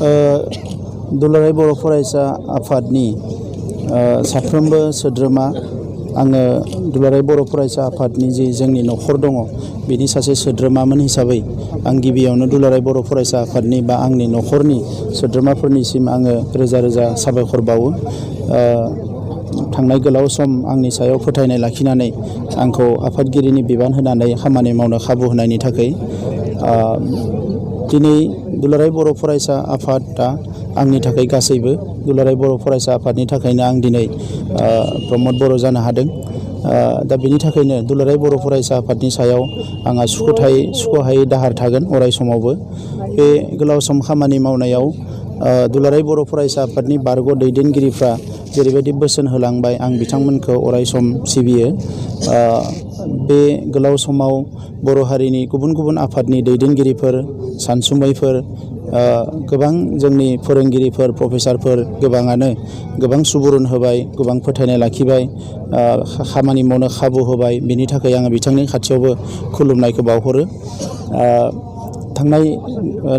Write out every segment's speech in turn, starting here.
दुलाराय बर' फरायसा आफादनि साफ्रोमबो सोद्रोमा आङो दुलाराय बर' फरायसा आफादनि जि जोंनि न'खर दङ बिनि सासे सोद्रोमामोन हिसाबै आं गिबियावनो दुलाराय बर' फरायसा आफादनि बा आंनि न'खरनि सोद्रोमाफोरनिसिम आङो रोजा रोजा साबायखर बावो। थांनाय गोलाव सम आंनि सायाव फोथायनाय लाखिनानै आंखौ आफादगिरिनि बिबान होनानै खामानि मावनो खाबु होनायनि थाखाय दिनै दुलाराय बर' फरायसा आफादा आंनि थाखाय गासैबो। दुलाराय बर' फरायसा आफादनि थाखायनो आं दिनै प्रमद बर' जानो हादों। दा बेनि थाखायनो दुलाराय बर' फरायसा आफादनि सायाव आंहा सुख'हायै दाहार थागोन अराय समावबो। बे गोलाव सम खामानि मावनायाव दुलाराय बर' फरायसा आफादनि बारग' दैदेनगिरिफ्रा जेरैबायदि बोसोन होलांबाय आं बिथांमोनखौ अराय सम सिबियो। बे गोलाव समाव बर' हारिनि गुबुन गुबुन आफादनि दैदेनगिरिफोर, सानसुमैफोर, गोबां जोंनि फोरोंगिरिफोर, प्रफेसारफोर गोबाङानो गोबां सुबुरुन होबाय, गोबां फोथायनाय लाखिबाय, खामानि मावनो खाबु होबाय। बिनि थाखाय आङो बिथांनि खाथियावबो खुलुमनायखौ बावहरो। थांनाय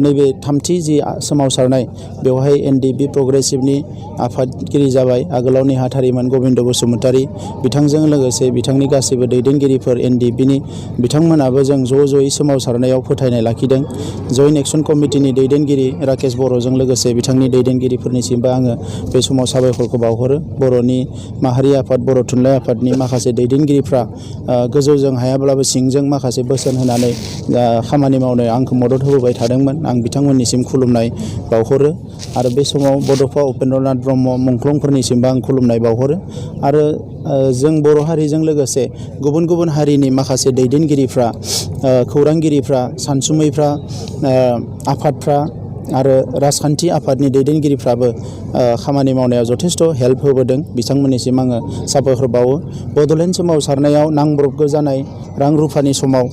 नैबे थामथि जि सोमावसारनाय बेवहाय NDP प्रग्रेसिभनि आफादगिरि जाबाय। आगोलाव नेहाथारिमोन गबिन्द बसुमतारी, बिथांजों लोगोसे बिथांनि गासैबो दैदेनगिरिफोर NDPनि बिथांमोनाबो जों ज'यै सोमावसारनायाव फोथायनाय लाखिदों। जयेन्ट एक्सन कमिटिनि दैदेनगिरि राकेश बर'जों लोगोसे बिथांनि दैदेनगिरिफोरनिसिमबो आङो बे समाव साबायखरखौ बावहरो। बर'नि माहारि आफाद, बर' थुनलाइ आफादनि माखासे दैदेनगिरिफ्रा गोजौजों हायाब्लाबो सिंजों माखासे बोसोन होनानै खामानि मावनो आंखौ मदद होबोबाय थादोंमोन। आं बिथांमोननिसिम खुलुमनाय बावहरो आरो बे समाव बड'फा उपेन्द्रनाथ ब्रह्म मुंख्लंफोरनिसिमबो आं खुलुमनाय बावहरो। आरो जों बर' हारिजों लोगोसे गुबुन गुबुन हारिनि माखासे दैदेनगिरिफ्रा, खौरांगिरिफ्रा, सानसुमैफ्रा, आफादफ्रा आरो राजखान्थि आफादनि दैदेनगिरिफ्राबो खामानि मावनायाव जथेस्थ' हेल्प होबोदों। बिथांमोननिसिम आङो साबायखर बावो। बड'लेण्ड सोमावसारनायाव नांब्रबगौ जानाय रां रुफानि समाव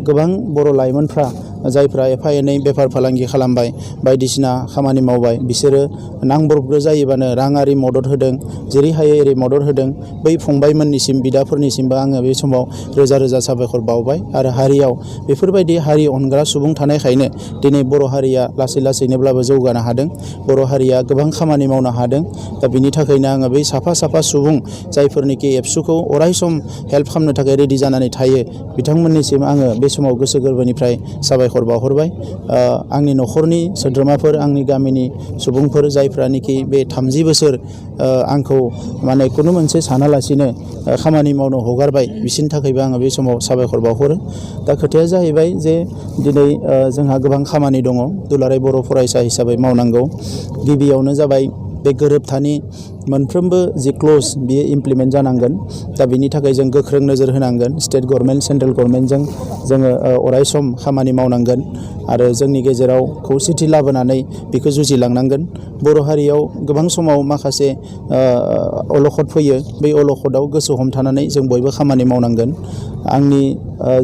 गोबां बर' लाइमोनफ्रा जायफ्रा एफा एनै बेफार फालांगि खालामबाय, बायदिसिना खामानि मावबाय, बिसोरो नांब्रबगौ जायोबानो राङारि मदद होदों। जेरै हायो एरै मदद होदों। बै फंबायमोननिसिम, बिदाफोरनिसिमबो आङो बे समाव रोजा रोजा साबायखर बावबाय। आरो हारियाव बेफोरबायदि हारि अनग्रा सुबुं थानायखायनो दिनै बर' हारिया लासै लासैनोब्लाबो जौगानो हादों। बर' हारिया गोबां खामानि मावनो हादों। दा बिनि थाखायनो आङो बै साफा साफा सुबुं जायफोरनिखि एबसुखौ अराय सम हेल्प खालामनो थाखाय रेडि जानानै थायो, बिथांमोननिसिम आङो बे समाव गोसो गोरबोनिफ्राय साबायखर बावहरबाय। आंनि न'खरनि सोद्रोमाफोर, आंनि गामिनि सुबुंफोर जायफ्रानोखि बे 30 बोसोर आंखौ माने खुनु मोनसे सानालासिनो खामानि मावनो हगारबाय, बिसोरनि थाखायबो आङो बे समाव साबायखर बावहरो। दा खोथाया जाहैबाय जे दिनै जोंहा गोबां खामानि दङ दुलाराय बर' फरायसा हिसाबै मावनांगौ। गिबियावनो जाबाय बे गोरोबथानि मोनफ्रोमबो जि क्ल'ज बियो इमप्लिमेन्ट जानांगोन। दा बिनि थाखाय जों गोख्रों नोजोर होनांगोन। स्टेट गभर्नमेन्ट, सेन्ट्रेल गभर्नमेन्टजों जोङो अराय सम खामानि मावनांगोन आरो जोंनि गेजेराव खौसेथि लाबोनानै बेखौ जुजिलांनांगोन। बर' हारियाव गोबां समाव माखासे अलखद फैयो। बै अलखदाव गोसो हमथानानै जों बयबो खामानि मावनांगोन। आंनि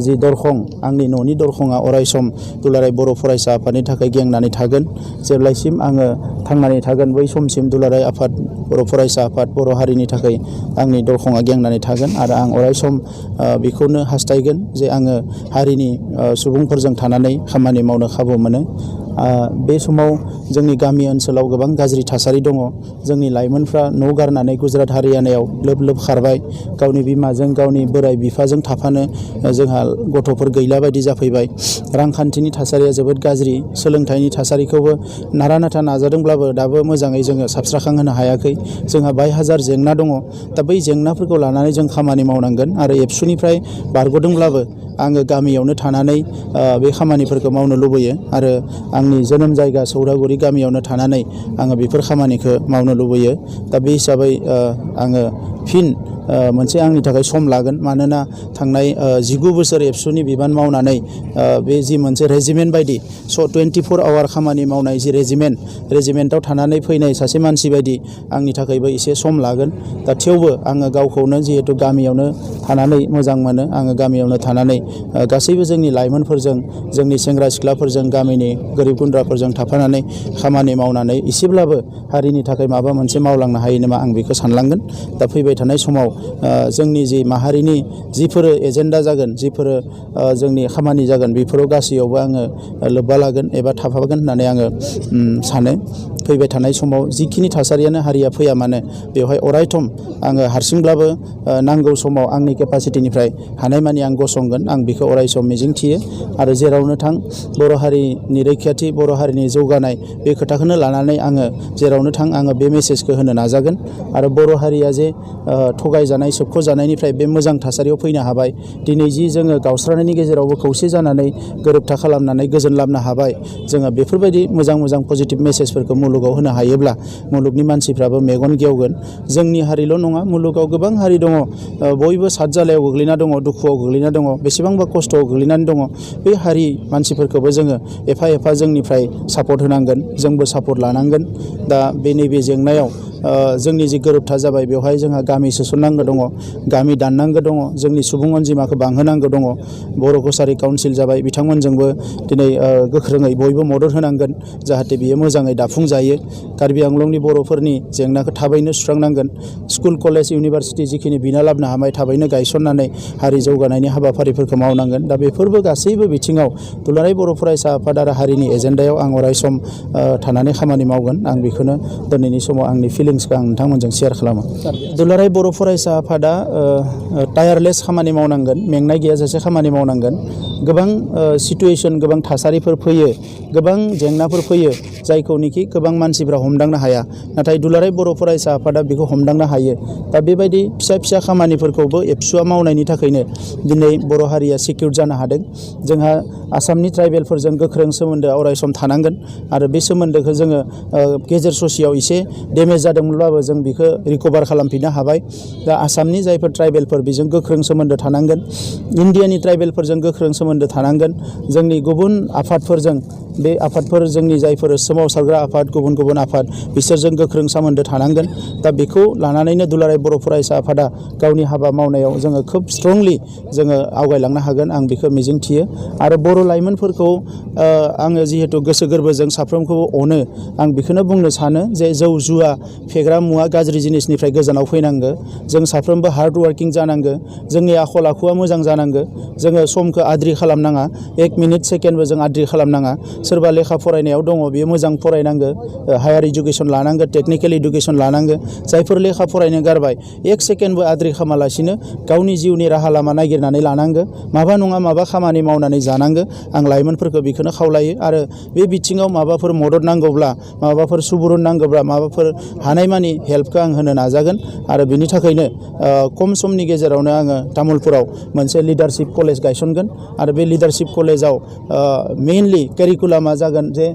जि दरखं, आंनि न'नि दरखङा अराय सम दुलाराय बर' फरायसा आफादनि थाखाय गेंनानै थागोन। जेब्लायसिम आङो थांनानै थागोन बै समसिम दुलाराय आफाद, बर' फरायसा आफाद, बर' हारिनि थाखाय आंनि दरखङा गेंनानै थागोन। आरो आं अराय सम बेखौनो हास्थायगोन जे आङो हारिनि सुबुंफोरजों थानानै खामानि मावनो खाबु मोनो। बे समाव जोंनि गामि ओनसोलाव गोबां गाज्रि थासारि दङ। जोंनि लाइमोनफ्रा न' गारनानै गुजरात हारियानायाव लोब लोब खारबाय। गावनि बिमाजों, गावनि बोराइ बिफाजों थाफानो जोंहा गथ'फोर गैला बायदि जाफैबाय। रांखान्थिनि थासारिया जोबोद गाज्रि। सोलोंथाइनि थासारिखौबो नारा नाथा नाजादोंब्लाबो दाबो मोजाङै जोङो साबस्राखांहोनो हायाखै। जोंहा बाय हाजार जेंना दङ। दा बै जेंनाफोरखौ लानानै जों खामानि मावनांगोन। आरो एबसुनिफ्राय बारग'दोंब्लाबो आङो गामियावनो थानानै बे खामानिफोरखौ मावनो लुबैयो। आरो आंनि जोनोम जायगा सौरागुरि गामियावनो थानानै आङो बेफोर खामानिखौ मावनो लुबैयो। दा बे हिसाबै आङो फिन मोनसे आंनि थाखाय सम लागोन। मानोना थांनाय 19 बोसोर एबसुनि बिबान मावनानै बे जि मोनसे रेजिमेन्ट बायदि 24 आवार खामानि मावनाय जि रेजिमेन्टआव थानानै फैनाय सासे मानसि बायदि आंनि थाखायबो एसे सम लागोन। दा थेवबो आङो गावखौनो जिहेथु गामियावनो थानानै मोजां मोनो, आङो गामियावनो थानानै गासैबो जोंनि लाइमोनफोरजों, जोंनि सेंग्रा सिख्लाफोरजों, गामिनि गोरिब गुन्द्राफोरजों थाफानानै खामानि मावनानै एसेब्लाबो हारिनि थाखाय माबा मोनसे मावलांनो हायो नामा आं बेखौ सानलांगोन। दा फैबाय थानाय समाव जोंनि जि माहारिनि जिफोर एजेन्डा जागोन जिफोर जोंनि खामानि जागोन बेफोराव गासैयावबो आङो लोब्बा लागोन एबा थाफागोन होननानै आङो सानो। फैबाय थानाय समाव जिखिनि थासारियानो हारिया फैया मानो बेवहाय अरायसम आङो हारसिंब्लाबो नांगौ समाव आंनि केपासिटिनिफ्राय हानायमानि आं गसंगोन आं बेखौ अरायसम मिजिंथियो आरो जेरावनो थां बर' हारिनि रैखाथि बर' हारिनि जौगानाय बे खोथाखौनो लानानै आङो जेरावनो थां आङो बे मेसेजखौ होनो नाजागोन आरो बर' हारिया जे थगायजानाय सोबख'जानायनिफ्राय बे मोजां थासारियाव फैनो हाबाय दिनै जि जोङो गावस्रानायनि गेजेरावबो खौसे जानानै गोरोबथा खालामनानै गोजोन लाबोनो हाबाय जोङो बेफोरबायदि मोजां मोजां पजिटिभ मेसेजफोरखौ मुलुगाव होनो हायोब्ला मुलुगनि मानसिफ्राबो मेगन गेवगोन। जोंनि हारिल' नङा मुलुगाव गोबां हारि दङ बयबो सातजालायाव गोग्लैना दङ दुखुआव गोग्लैना दङ बेसेबांबा खस्थ'आव गोग्लैनानै दङ बे हारि मानसिफोरखौबो जोङो एफा एफा जोंनिफ्राय सापर्ट होनांगोन जोंबो सापर्ट लानांगोन। दा बे नैबे जेंनायाव जोंनि जि गोरोबथा जाबाय बेवहाय जोंहा गामि सोसननांगौ दङ गामि दाननांगौ दङ जोंनि सुबुं अनजिमाखौ बांहोनांगौ दङ बर' कसारि काउन्सिल जाबाय बिथांमोनजोंबो दिनै गोख्रोङै बयबो मदद होनांगोन जाहाथे बियो मोजाङै दाफुंजायो। कार्बि आंलंनि बर'फोरनि जेंनाखौ थाबैनो सुस्रांनांगोन स्कुल कलेज इउनिभारसिटि जिखिनि बिना लाबोनो हाबाय थाबैनो गायसननानै हारि जौगानायनि हाबाफारिफोरखौ मावनांगोन। दा बेफोरबो गासैबो बिथिङाव दुलाराय बर' फरायसा आफाद आरो हारिनि एजेन्डायाव आं अरायसम थानानै खामानि मावगोन आं बेखौनो दिनैनि समाव आंनि फिलिंसखौ आं नोंथांमोनजों शेयार खालामो। दुलाराय बर' फरायसा आफादा टायारलेस खामानि मावनांगोन मेंनाय गैयाजासे खामानि मावनांगोन। गोबां सिटुवेसन गोबां थासारिफोर फैयो गोबां जेंनाफोर फैयो जायखौनोखि गोबां मानसिफ्रा हमदांनो हाया नाथाय दुलाराय बर' फरायसा आफादा बेखौ हमदांनो हायो। दा बेबायदि फिसा फिसा खामानिफोरखौबो एबसुआ मावनायनि थाखायनो दिनै बर' हारिया सिकिउर जानो हादों। जोंहा आसामनि ट्राइबेलफोरजों गोख्रों सोमोन्दोआ अरायसम थानांगोन आरो बे सोमोन्दोखौ जोङो गेजेर ससेयाव एसे डेमेज जादोंमोनब्लाबो जों बेखौ रिकभार खालामफिननो हाबाय। दा आसामनि जायफोर ट्राइबेलफोर बेजों गोख्रों सोमोन्दो थानांगोन इन्डियानि ट्राइबेलफोरजों गोख्रों सोमोन्दो थानांगोन जोंनि गुबुन आफादफोरजों बे आफादफोर जोंनि जायफोर सोमावसारग्रा आफाद गुबुन गुबुन आफाद बिसोरजों गोख्रों सोमोन्दो थानांगोन। दा बेखौ लानानैनो दुलाराय बर' फरायसा आफादा गावनि हाबा मावनायाव जोङो खोब स्ट्रंलि जोङो आवगायलांनो हागोन आं बेखौ मिजिंथियो। आरो बर' लाइमोनफोरखौ आङो जिहेतु गोसो गोरबोजों साफ्रोमखौबो अनो आं बेखौनो बुंनो सानो जे जौ जुवा फेग्रा मुवा गाज्रि जिनिसनिफ्राय गोजानाव फैनांगौ जों साफ्रोमबो हार्ड वार्किं जानांगो जोंनि आखल आखुआ मोजां जानांगो जोङो समखौ आद्रि खालामनाङा एक मिनिट सेकेन्डबो जों आद्रि खालामनाङा। सोरबा लेखा फरायनायाव दङ बेयो मोजां फरायनांगो हायार इडुकेसन लानांगो टेकनिकेल इडुकेसन लानांगो जायफोर लेखा फरायनो गारबाय एक सेकेन्डबो आद्रि खालामालासिनो गावनि जिउनि राहा लामा नागिरनानै लानांगो माबा नङा माबा खामानि मावनानै जानांगो। आं लाइमोनफोरखौ बेखौनो खावलायो आरो बे बिथिङाव माबाफोर मदद नांगौब्ला माबाफोर सुबुरुन नांगौब्ला माबाफोर हानायमानि हेल्पखौ आं होनो नाजागोन। आरो बिनि थाखायनो खम समनि गेजेरावनो आङो तामुलपुराव मोनसे लिडारशिप कलेज गायसनगोन आरो बे लिडारशिप कलेजाव मेइनलि कारिकुलामा जागोन जे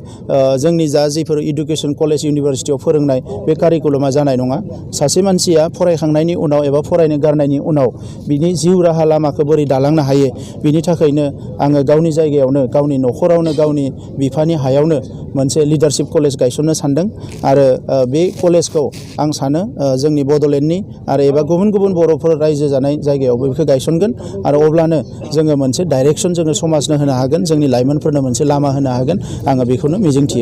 जोंनि जा जिफोर इडुकेसन कलेज इउनिभारसिटियाव फोरोंनाय बे कारिकुलामा जानाय नङा। सासे मानसिया फरायखांनायनि उनाव एबा फरायनो गारनायनि उनाव बिनि जिउ राहा लामाखौ बोरै दालांनो हायो बिनि थाखायनो आङो गावनि जायगायावनो गावनि न'खरावनो गावनि बिफानि हायावनो मोनसे लिडारशिप कलेज गायसननो सानदों। आरो बे कलेजखौ आं सानो जोंनि बड'लेण्डनि आरो एबा गुबुन गुबुन बर'फोर रायजो जानाय जायगायावबो बेखौ गायसनगोन आरो अब्लानो जोङो मोनसे डाइरेक्सन जोङो समाजनो होनो हागोन जोंनि लाइमोनफोरनो मोनसे लामा होनो हागोन आङो बेखौनो मिजिंथियो।